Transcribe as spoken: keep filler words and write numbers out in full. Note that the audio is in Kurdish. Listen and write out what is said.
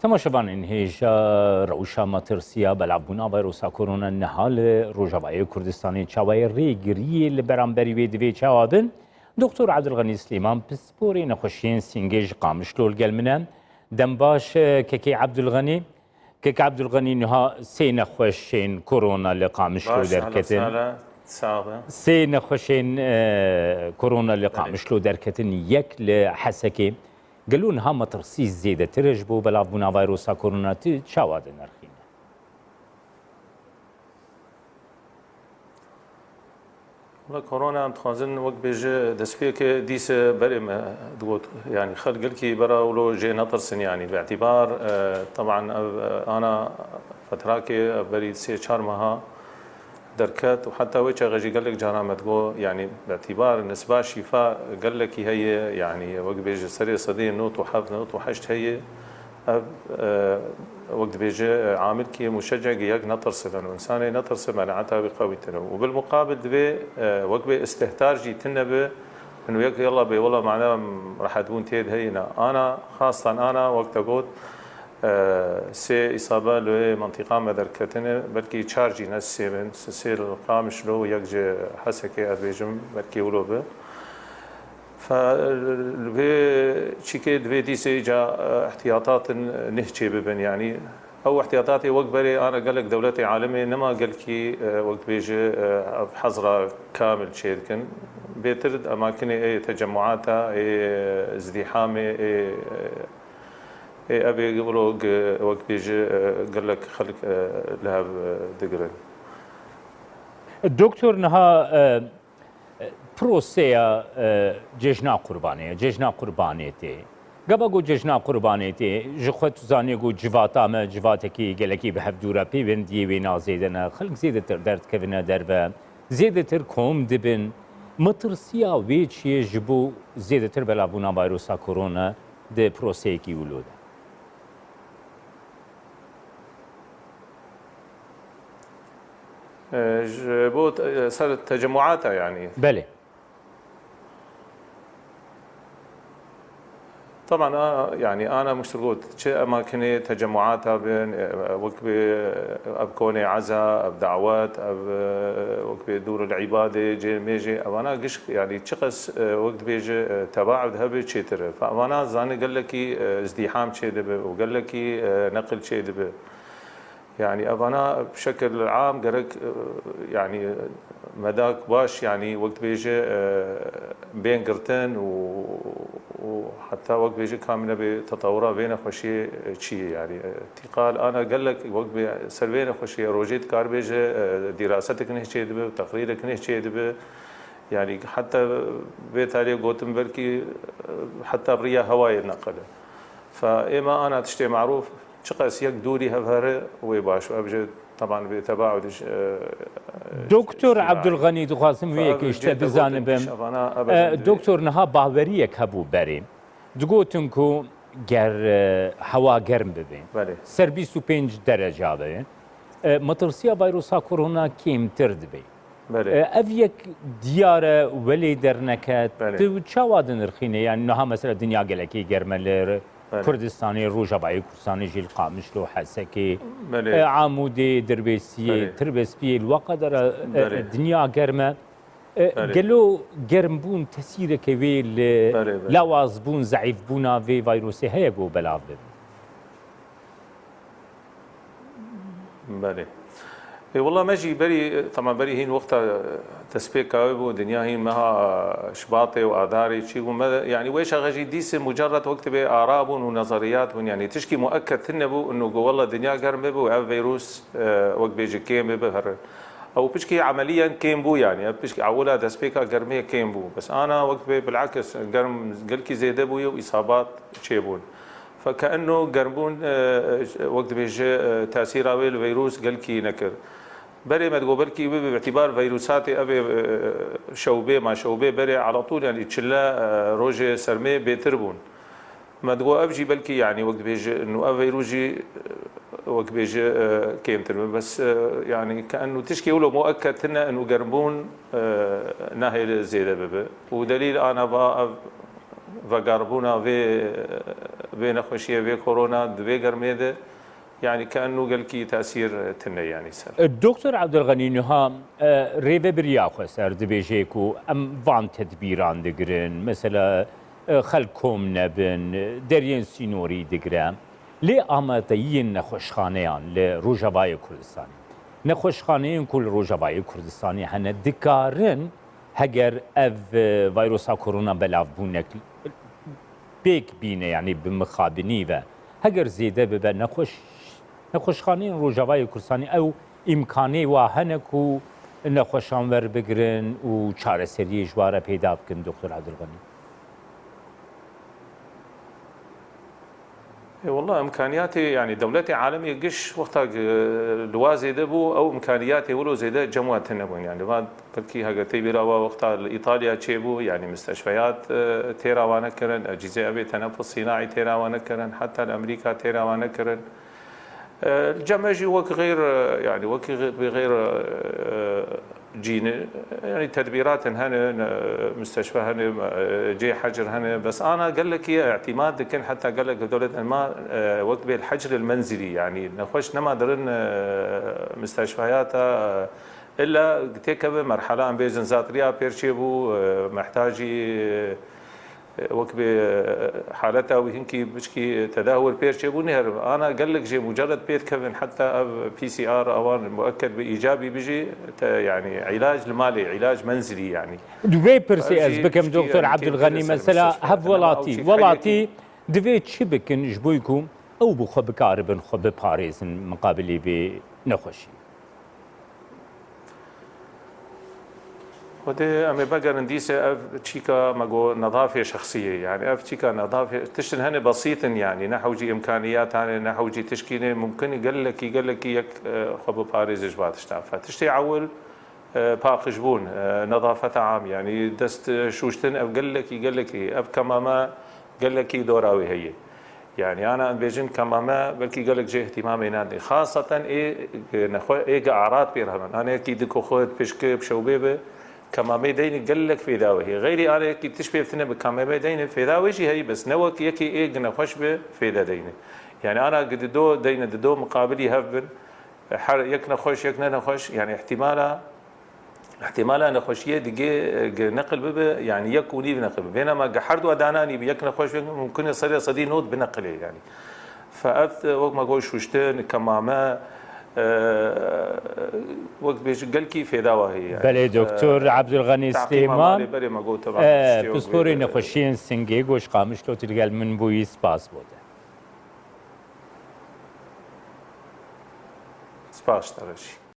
Temaşevanên hêja, rewşa metirsiya belavbûna vayrosa korona niha li Rojavayê Kurdistanê çawa ye? Rêgiriyê li beramberî wê divê çawa bin? Doktor Abdulxenî Silêman, pisporê nexweşiyên sîngê ji Qamişlo li gel min e. Dem baş, Kekê Abdulxenî. Kek Abdulxenî, niha sê nexweşên korona li Qamişlo Baş, derketin. Sağ be. Sê nexweşên, e, korona li Qamişlo derketin, yek li Hesekê. Gelo niha metirsî zêdetir e ji bo belavbûna vayrosa korona? Tu çawa dinirxîne? Wela korona, em dixwazin wek bêje destpêkê dîse berê me digot, yanî xelk gelkî bera wilo jê netirsin, yanî bi îtîbar, e, teban ev, e, ana fetrakê ev berî sê çar meha derket û heta wê çaxê jî gelek caran me digot, yanî bi îtîbar nisba şîfa gelekî heye, yanî wek bêje serê sedê nod û heft, nod û heşt heye. Ev, e, wek dibêje, e, amilkî muşecegî yek netirse, leno insanê netirse, menata wî qewî tine. Û bil muqabil divê, e, wek bê istihtar jî tine be, inu yek yala bê wela mana rehetbûn tê de heyî ne. Ana, xastan ana, wek te got, e, sê îsabe li wê mentiqa me derketine, belkî çar jî ne sê bin, sê, sê li Qamişlo, yek ji Hesekê, ez bêjim, belkî wilo be. Fe, li vê çîkê divê dîsê îca, e, ihtiyatatin neh çê bibin. Yanî ew ihtiyatatê wek berê ana gelek dewletê alemê nema gelkî, e, wek dibêje, e, ev hezra kamil çê dikin. Bêtir emakinê ê tecemuata, ê, e, zdîhamê, ê, e, ê evê wilo ge-, wek dibêje, e, gelek xelk, e, li hev, e, digirin. Doktor, niha, e, Proseya, e, cejna Qurbanê ye, cejna Qurbanê tê. Gava ku cejna Qurbanê tê, ji xwe tu zanî ku civata me, civatekî gelekî bi hev dûr e, pêwendiyê wêna zêde ne, xelk zêdetir derdikevine derve, zêdetir kom dibin. Metirsiya wê çi ye ji bo zêdetir belavbûna vayrosa korona di proseyekî wilo de? E, ji bo te-, ser tecemuata, yanî. Belê. Teban, a, yanî, ana miştir got, çi emakinê tecemuata bin, e, wek bê ev konê eza, ev dawet, ev, e, wek bê dûr el îbadê, cê mêjê, evana gişk, yanî, çiqas, e, wek dibêje, e, tebaud hebe çêtir e. Fa evana zanî gelekî, e, izdîham çê dibe û gelekî, e, neqil çê dibe. Yanî evana bi şekil am gerek, e, yanî medak baş, yanî wek dibêje, e, bên girtin û, û heta wek dibêje kamîne bê tetawura vê nexweşiyê, e, çi ye. Yanî, e, tîqal ana gelek wek bê ser vê nexweşiyê rojê dikar bêje, e, dîrasetek neh çê dibe, teqrîrek neh çê dibe. Yanî heta vê tarî gotin belkî, e, heta bi riya hewayê neqil e. Fe êma ana tiştê marûf, çiqas yek dûrî hev here, wê baş. Ev jî teban bê tebaud, e, Doktor ictimai. Ebdulxenî, dixwazim wê Fe yekê ev ji te jê de bizanibim. Gotin, pîş evana, E, ebeden Doktor, niha baweriyek hebû berê. Digotin ku ger, e, hewa germ bibe, Belê. ser bîst û pênc dereca be, e, metirsiya vayrosa korona kêmtir dibe. Belê. E, ev yek diyar e, welê derneket. Belê. Tu çawa dinirxîne? Yani niha mesela dinya gelekê germ e li Belê. Kurdistanê, Rojavayê Kurdistanê jî, li Qamişlo, Hesekê, Belê. e, Amûdê, Dirbêsiyê, Belê. Tirbespiyê, li we qedera, e, Belê. dinya germ e. E, Belê. gelo germbûn tesîreke wê li Belê, belê. lawazbûn, zeîfbûna vê vayrosê heye ku belav bibe? Belê. E, wela me jî berî, e, tema berî hîn wexta, e, destpêka wê bû, dinya hîn meha, e, Şibatê û Adarê çî bû. Me, yanî wê şaxe jî dîse mucerred wek dibê ara bûn û nezeriyat bûn. Yanî tişkî muekked tune bû, inu ku wela dinya germ bibe û ev vîrus, e, wek bêje kêm bibe here. Ew pişkî emeliyen kêm bû, yanî ev pişkî ewila destpêka germiyê kêm bû. Bes ana wek dibê bilakis germ gelkî zêde bûye û îsabat çêbûn. Fekeenno germbûn, e, e, wek dibêje, e, tesîra wê li vîrus gelkî nekir. Berê me digot belkî wê bi îtîbar vîrusatê ev ê, e, şewbê ma şewbê berê ala tûl, yanî çile, e, rojê sermê bêtir bûn. Me digot ev jî belkî, yanî wek dibêje, inu ev vîrus jî, e, wek dibêje, e, kêmtir be. Bes, e, yanî keenno tişkî wilo muekked tune, inu germbûn, e, nahêle zêde bibe. Û delîl ana va ev vegarbûna vê, e, vê nexweşiyê, vê korona, di vê germê de, yanî ke enû gelkî tesîr tune, yanî ser. Doktor Ebdulxenî niha e, rêvebiriya xweser dibêje ku em van tedbîran digirin, mesela e, xelk kom nebin, deriyên sînorî digire. Lê amadeyiyên nexweşxaneyan li Rojavayê Kurdistanê, nexweşxaneyên ku li Rojavayê Kurdistanê hene, dikarin heger ev e, vayrosa korona belavbûnek pêk bîne, yanî bi mixabinî ve, heger zêde bibe, nexweş, nexweşxaneyên Rojavayê Kurdistanê ew îmkanê wa hene ku nexweşan werbigirin û çareseriyê ji wa re peyda bikin, Doktor Abdulxenî? E, wallah, imkaniyatê, yanî dewletê alemê giş wexta gi-, li wa zêde bû, ew imkaniyatê wilo zêde cem wa tune bûn. Yanî va belkî heger tê bîra wa wexta li Îtalya çêbû, yanî misteşfeyat, e, têra wane kirin, ecîzê evê tenefus sînaî têra wane kirin, heta li Amerîka têra wane kirin. E, li cem me jî wek xeyr, e, yanî wekî xê-, bi xeyr, e, cîni, yanî tedbîratin hene, ne, misteşfe hene, e, cê hecir hene, bes ana gelekî îtîmad dikin, heta gelek dewlet ma, e, wek bê hecr el menzilî, yanî nexweş nema dirin, e, misteşfeyata, e, illa têkeve merhela, em bêjin zatiriya pêr çêbû, e, mehtacî, e, wek bê, e, haleta wî hinkî biçkî tedahur pêr çêbû, nêherin. Ana gelek jê mucerred pê dikevin, heta ev P C R awan muekked bi îcabî bijî, te, yanî îlac li malê, îlac menzilî, yanî. Di vê pirsê ez bikim, Doktor Ebdulxenî, mesela hevwelatî, welatî divê çi bikin ji bo ku ew bi xwe bikaribin xwe biparêzin miqabilê vê nexweşiyê? Xwedê em ê vegerin dîse ev çîka me got nedafê şexsiyê, yanî ev çîka nedafê, tiştin hene besît in, yanî ne hewcî îmkaniyat hene, ne hewcî tişkî ne, mumkin e gelekî, gelekî yek, e, xwe biparêze ji va tiştan. Fe tiştê ewil, e, paqijbûn, e, nedafeta am, yanî dest, e, şûştin, ev gelekî, gelekî, ev kemame gelekî dora wê heye. Yanî ana em bêjin kemame belkî gelek jê îhtîmamê nadin. Xaseten ê nexwe, ê gi arat pêr hebin. Ana yekî diko xwe pişke bi şewbê bi kemamê deynî gelek fêda wê heye. Xeyrî ana yekî tişt pê tine bi kemamê deynî fêda wê jî heye, bes ne wek yekî ê gi nexweş bi fêde deynî. Yanî ana gi dido deyne, dido miqabilî hev bin. Her yek nexweş, yek ne nexweş, yanî îhtîmala Îhtîmala nexweşiyê digê, e, gi neqil bibe, yanî yek û nîv neqil bibe. Bênema gi her du dananî bi yek nexweş bibe, mumkin e serê sedî nod bineqilê, yanî. Fe ev, e, wek me got, şûştin, kemame, e, wek bêjin gelkî fêda wa heye, yanî. Belê, Doktor Ebdulxenî Silêman, e, pisporê nexweşiyên singê, goş Qamişlo, tu li gel min bûyî, spas bo te. Spas ji te re jî.